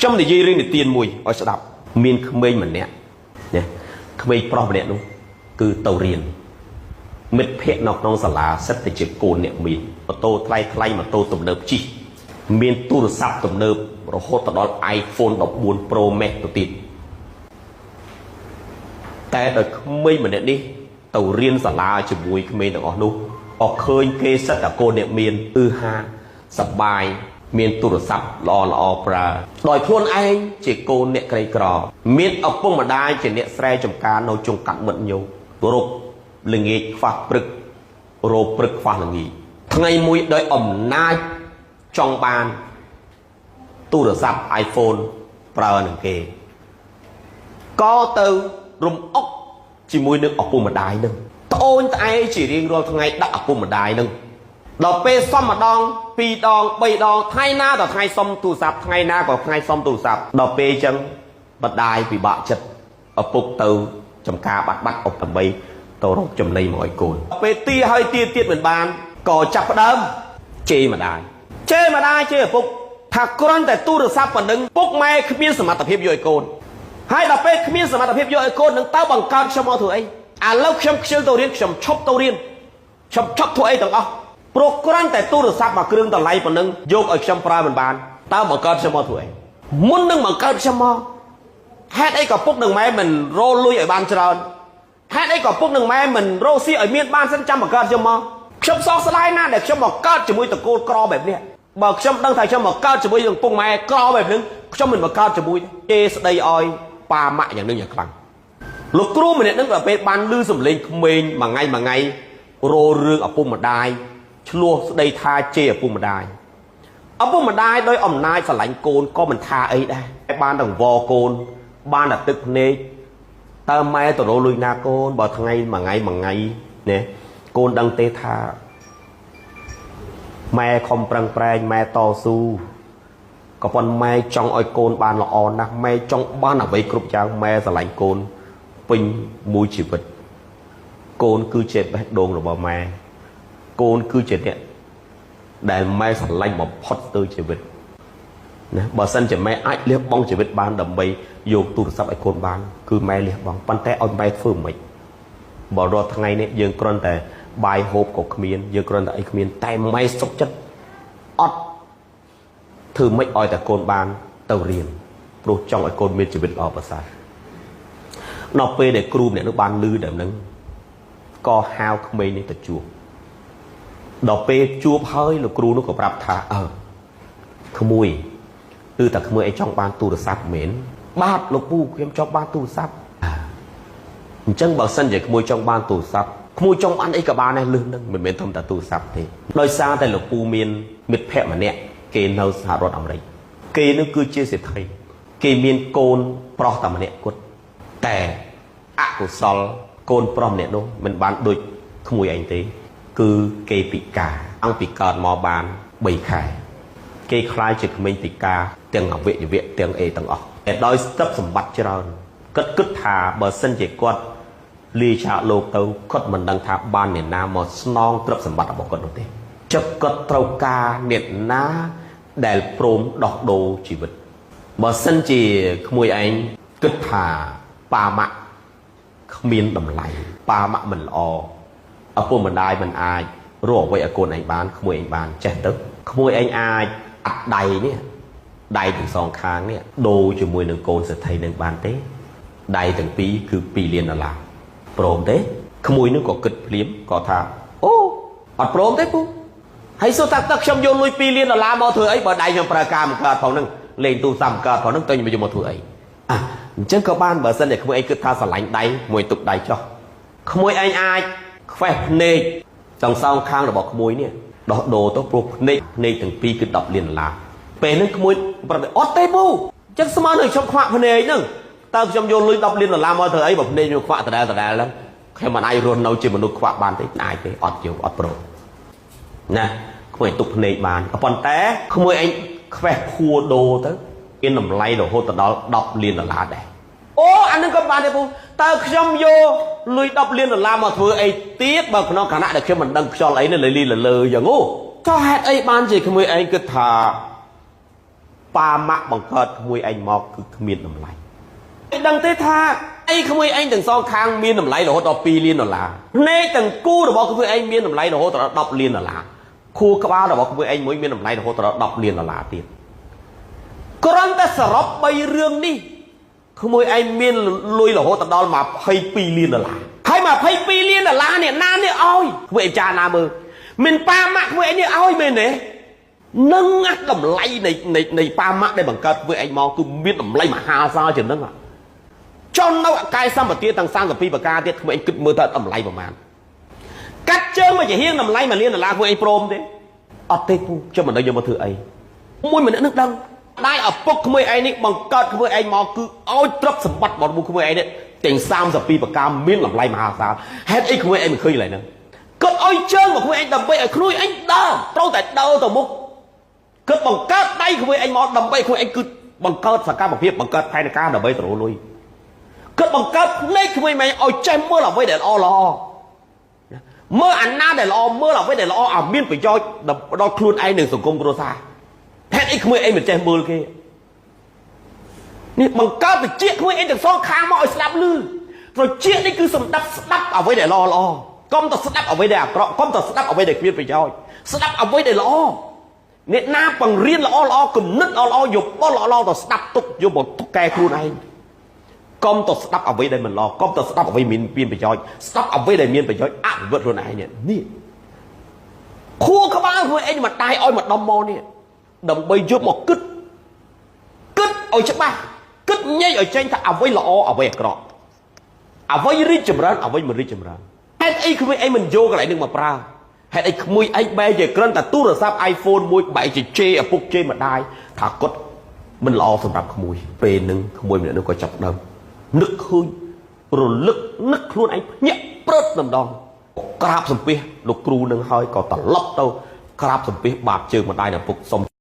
ខ្ញុំនិយាយរឿងនិទានមួយឲ្យស្ដាប់មានក្មេងម្នាក់ណាក្មេងប្រុសម្នាក់នោះគឺទៅរៀនមិត្តភ័ក្តិនៅក្នុងសាលាសិតតែជាកូនអ្នកមានម៉ូតូថ្លៃថ្លៃម៉ូតូទំនើបជិះមានទូរស័ព្ទទំនើបរហូតទៅដល់ iPhone 14 Pro Max ទៅទៀតតែដោយក្មេងម្នាក់នេះទៅរៀនសាលាជាមួយក្មេងទាំងអស់នោះអឃើញគេសិតតែកូនអ្នកមានអឺហាសប្បាយមានទូរស័ព្ទល្អល្អប្រើដោយខ្លួនឯងជាកូនអ្នកក្រីក្រមានឪពុកម្ដាយជាអ្នកស្រែចម្ការនៅជុងកាត់មិត្តញោរកល្ងាចខ្វះព្រឹករោព្រឹកខ្វះល្ងាចថ្ងៃមួយដោយអំណាចចង់បានទូរស័ព្ទ iPhone ប្រើនឹងគេក៏ទៅរំអុកជាមួយនឹងឪពុកម្ដាយនឹងត្អូញត្អែជារៀងរាល់ថ្ងៃដាក់ឪពុកម្ដាយនឹងដល់ពេលសុំម្ដងពីរដងបីដងថ្ងៃណាដល់ថ្ងៃសុំទូរស័ព្ទថ្ងៃណាក៏ថ្ងៃសុំទូរស័ព្ទដល់ពេលអញ្ចឹងម្ដាយពិបាកចិត្តឪពុកទៅចំការបាត់បាត់អុកដើម្បីទៅរកចំណីមកឲ្យកូនពេលទីឲ្យទីទៀតមិនបានក៏ចាប់ផ្ដើមជេរម្ដាយជេរម្ដាយជេរឪពុកថាគ្រាន់តែទូរស័ព្ទប៉ុណ្ណឹងពុកម៉ែគ្មានសមត្ថភាពយកឲ្យកូនហើយដល់ពេលគ្មានសមត្ថភាពយកឲ្យកូននឹងតើបង្កើតខ្ញុំមកធ្វើអីឥឡូវខ្ញុំខ្ជិលទៅរៀនខ្ញុំឈប់ទៅរៀនខ្ញុំឈប់ធ្វើអីទាំងអស់ព្រោះគ្រាន់តែទូរស័ព្ទមួយគ្រឿងតម្លៃប៉ុណ្ណឹងយកឲ្យខ្ញុំប្រើមិនបានតើបង្កើតខ្ញុំមកធ្វើអីមុននឹងបង្កើតខ្ញុំមកហេតុអីក៏ពុកនឹងម៉ែមិនរលុយឲ្យបានច្រើនហេតុអីក៏ពុកនឹងម៉ែមិនរកស៊ីឲ្យមានបានសិនចាំបង្កើតខ្ញុំមកខ្ញុំសោកស្ដាយណាស់ដែលខ្ញុំមកកើតជាមួយតកូលក្របែបនេះបើខ្ញុំដឹងថាខ្ញុំមកកើតជាមួយនឹងពុកម៉ែក្របែបនេះខ្ញុំមិនមកកើតជាមួយទេស្ដីឲ្យប៉ាម៉ាក់យ៉ាងនេះយ៉ាងខ្លាំងលោកគ្រូម្នាក់នឹងដល់ពេលបានលឺសំឡេងក្មេងមួយថ្ងៃមួយថ្ងៃរោរឿងឪពុកម្ដាយឆ្លោះស្ដីថាជេរឪពុកម្ដាយឪពុកម្ដាយដោយអំណាចស្រឡាញ់កូនក៏មិនថាអីដែរបានតែវកូនបានតែទឹកភ្នែកតើម៉ែទៅរកលុយណាកូនបើថ្ងៃមួយថ្ងៃមួយថ្ងៃណាកូនដឹងទេថាម៉ែខំប្រឹងប្រែងម៉ែតស៊ូក៏ប៉ុន្តែម៉ែចង់ឲ្យកូនបានល្អណាស់ម៉ែចង់បានអ្វីគ្រប់យ៉ាងម៉ែស្រឡាញ់កូនពេញមួយជីវិតកូនគឺជាបេះដូងរបស់ម៉ែកូនគឺជាអ្នកដែលម៉ែស្រឡាញ់បំផុតទៅជីវិតណាបើសិនជាម៉ែអាចលះបង់ជីវិតបានដើម្បីយកទូរស័ព្ទឲ្យកូនបានគឺម៉ែលះបង់ប៉ុន្តែឲ្យម៉ែធ្វើមិនបើរាល់ថ្ងៃនេះយើងគ្រាន់តែបាយហូបក៏គ្មានយើងគ្រាន់តែអីគ្មានតែម៉ែសុខចិត្តអត់ធ្វើម៉េចឲ្យតែកូនបានទៅរៀនព្រោះចង់ឲ្យកូនមានជីវិតល្អប្រសើរដល់ពេលដែលគ្រូម្នាក់នោះបានលឺដល់នឹងក៏ហៅក្មេងនេះទៅជួបដល់ពេលជួបហើយលោកគ្រូនោះក៏ប្រាប់ថាអើក្មួយគឺតែក្មួយឯងចង់បានទូរស័ព្ទមែនបាទលោកពូខ្ញុំចង់បានទូរស័ព្ទអញ្ចឹងបើសិនជាក្មួយចង់បានទូរស័ព្ទក្មួយចង់បានអីក៏បានដែរលឹះនឹងមិនមែនធំតែទូរស័ព្ទទេដោយសារតែលោកពូមានមិត្តភ័ក្តិម្នាក់គេនៅសហរដ្ឋអាមេរិកគេនោះគឺជាសេដ្ឋីគេមានកូនប្រុសតែម្នាក់គត់តែអកុសលកូនប្រុសម្នាក់នោះមិនបានដូចក្មួយឯងទេគឺគេពិការអង្គពីកើតមកបាន3ខែគេខ្លាយជាក្មេងពិការទាំងអវយវៈទាំងអីទាំងអស់តែដោយស្ទប់សម្បត្តិច្រើនគាត់គិតថាបើសិនជាគាត់លាចាកលោកទៅគាត់មិនដឹងថាបានអ្នកណាមកស្នងទ្រព្យសម្បត្តិរបស់គាត់នោះទេចិត្តគាត់ត្រូវការអ្នកណាដែលព្រមដោះដូរជីវិតបើសិនជាក្មួយឯងគិតថាប៉ាម៉ាក់គ្មានតម្លៃប៉ាម៉ាក់មិនល្អឪពុកម្ដាយមិនអាចរកអ្វីឲ្យកូនឯងបានក្មួយឯងបានចេះទៅក្មួយឯងអាចអាត់ដៃនេះដៃទាំងសងខាងនេះដូរជាមួយនឹងកូនសេដ្ឋីនឹងបានទេដៃទាំងពីរគឺ2លានដុល្លារព្រមទេក្មួយនឹងក៏គិតភ្លាមក៏ថាអូអត់ព្រមទេពូហើយសួរថាតើខ្ញុំយកលុយ2លានដុល្លារមកធ្វើអីបើដៃខ្ញុំប្រើការមិនកើតផងហ្នឹងលេងទូរស័ព្ទមិនកើតផងហ្នឹងតើខ្ញុំយកមកធ្វើអីអញ្ចឹងក៏បានបើសិនជាក្មួយឯងគិតថាស្រឡាញ់ដៃមួយទុកដៃចុះក្មួយឯងអាចខ្វេះភ្នែកទាំងសងខាងរបស់ក្មួយនេះដោះដូរទៅព្រោះភ្នែកទាំងពីរគឺ10លានដុល្លារពេលហ្នឹងក្មួយប្រាប់អត់ទេពូអញ្ចឹងស្មើនឹងខ្ញុំខ្វាក់ភ្នែកហ្នឹងតើខ្ញុំយកលុយ10លានដុល្លារមកធ្វើអីបើភ្នែកខ្ញុំខ្វាក់ដដែលដដែលហ្នឹងខ្ញុំមិនអាចរស់នៅជាមនុស្សខ្វាក់បានទេអាចទេអត់យកអត់ព្រមណាក្មួយទុកភ្នែកបានប៉ុន្តែក្មួយឯងខ្វេះខួរដូរទៅមានតម្លៃរហូតដល់10លានដុល្លារដែរអូអានឹងក៏បានទេពូតើខ្ញុំយកលុយ10លានដុល្លារមកធ្វើអីទៀតបើក្នុងខណៈដែលខ្ញុំមិនដឹងខ្យល់អីនៅលីលីលើយ៉ាងអូចុះហេតុអីបានជាក្មួយឯងគិតថា ប៉ាម៉ាក់បង្កើតក្មួយឯងមកគឺគ្មានតម្លៃដឹងទេថាអីក្មួយឯងទាំងសងខាងមានតម្លៃរហូតដល់2លានដុល្លារភ្នែកទាំងគូរបស់ក្មួយឯងមានតម្លៃរហូតដល់10លានដុល្លារខួរក្បាលរបស់ក្មួយឯងមួយមានតម្លៃរហូតដល់10លានដុល្លារទៀតគ្រាន់តែសរុប3រឿងនេះក្មួយឯងមានលុយរហូតដល់22លានដុល្លារហើយ22លានដុល្លារនេះណានេះឲ្យក្មួយឯងចាណាមើលមានប៉ាម៉ាក់ក្មួយឯងនេះឲ្យមែនទេនឹងតម្លៃនៃប៉ាម៉ាក់ដែលបង្កើតក្មួយឯងមកគឺមានតម្លៃមហាសាលជាងនឹងចុះនៅអកាយសម្បទាទាំង32ប្រការទៀតក្មួយឯងគិតមើលថាតម្លៃប្រមាណកាត់ជើងមកជាហៀងតម្លៃ1លានដុល្លារក្មួយឯងព្រមទេអត់ទេពូចុះមិនដឹងយកមកធ្វើអីមួយម្នាក់នឹងដឹងដៃឪពុកក្មួយឯងនេះបង្កើតក្មួយឯងមកគឺឲ្យទ្រព្យសម្បត្តិរបស់ក្មួយឯងនេះទាំង32ប្រការមានតម្លៃមហាសាលហេតុអីក្មួយឯងមិនឃើញឡើយហ្នឹងគាត់ឲ្យជើងមកក្មួយឯងដើម្បីឲ្យក្មួយឯងដើរត្រូវតែដើរទៅមុខគាត់បង្កើតដៃក្មួយឯងមកដើម្បីក្មួយឯងគឺបង្កើតសកម្មភាពបង្កើតផែនការដើម្បីទៅរកលុយគាត់បង្កើតភ្នែកក្មួយឯងឲ្យចេះមើលអ្វីដែលល្អល្អមើលអាណាដែលល្អមើលអ្វីដែលល្អឲ្យមានប្រយោជន៍ដល់ខ្លួនឯងនិងសង្គមគ្រួសារហេតុអីក្មួយឯងមិនចេះមើលគេនេះបង្កើតត្រចៀកក្មួយឯងទាំងសងខាងមកឲ្យស្ដាប់ឮត្រចៀកនេះគឺសម្ដាប់ស្ដាប់អ្វីដែលល្អល្អកុំទៅស្ដាប់អ្វីដែលអាក្រក់កុំទៅស្ដាប់អ្វីដែលគ្មានប្រយោជន៍ស្ដាប់អ្វីដែលល្អអ្នកណាបង្រៀនល្អល្អគំនិតល្អល្អយោបល់ល្អល្អទៅស្ដាប់ទុកយកមកកែខ្លួនឯងកុំទៅស្ដាប់អ្វីដែលមិនល្អកុំទៅស្ដាប់អ្វីមានប្រយោជន៍ស្ដាប់អ្វីដែលមានប្រយោជន៍អភិវឌ្ឍខ្លួនឯងនេះខួរក្បាលខ្លួនឯងមកតាយឲ្យមកដុំមកនេះដើម្បីយកមកគិតគិតឲ្យច្បាស់គិតញែកឲ្យចេញថាអ្វីល្អអ្វីអាក្រក់អ្វីរីកចម្រើនអ្វីមិនរីកចម្រើនហេតុអីក្មួយឯងមិនយកកន្លែងនឹងមកប្រើហេតុអីក្មួយឯងបែរជាគ្រាន់តែទូរស័ព្ទ iPhone មួយបែរជាជេរឪពុកជេរម្ដាយថាគាត់មិនល្អសម្រាប់ក្មួយពេលនឹងក្មួយម្នាក់នោះក៏ចាប់ដើមនឹកឃើញរលឹកនឹកខ្លួនឯងភ្ញាក់ព្រឹតតែម្ដងក្រាបសំពះលោកគ្រូនឹងហើយក៏ត្រឡប់ទៅក្រាបសំពះបាតជើងម្ដាយនិងឪពុកសុំ